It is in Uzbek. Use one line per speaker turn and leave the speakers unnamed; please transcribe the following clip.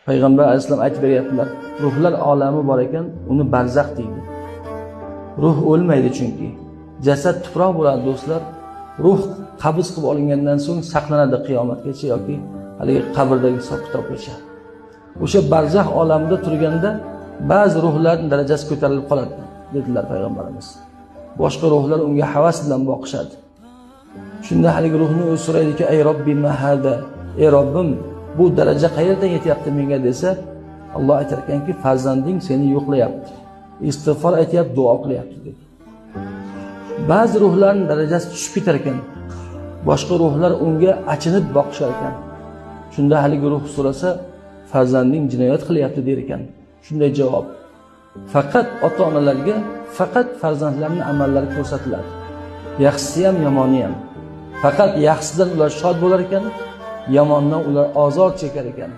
Payg'ambar alayhissalom aytib beryaptilar, ruhlar olami bor ekan, uni barzax deydi. Ruh o'lmaydi chunki. Jasad tuproq bo'ladi do'stlar. Ruh qabz qilib olingandan so'ng saqlanadi qiyomatgacha yoki haligi qabrdagi hisob kitobgacha. O'sha barzax olamida turganda ba'zi ruhlarning darajasi ko'tarilib qoladi, dedilar payg'ambarimiz. Boshqa ruhlar unga havas bilan boqishadi. Shunda haligi ruhni o'zi so'raydiki, ey Robbi ma hada? Ey Robbim, bu daraja qayerdan yetyapti menga desa, Alloh aytar ekanki, farzanding seni yo'qlayapti. Istig'for aytyapti, duo qilyapti dedi. Ba'zi ruhlarning darajasi tushib ketar ekan. Boshqa ruhlar unga achinib boqishar ekan. Shunda haligi ruh so'rasa, farzanding jinoyat qilyapti der ekan. Shunday javob. Faqat ota-onalarga faqat farzandlarning amallari ko'rsatiladi. Yaxshisi ham, yomoni ham. Faqat yaxshisidan ular shod bo'lar ekan, yomondan ular ozor chekar ekan.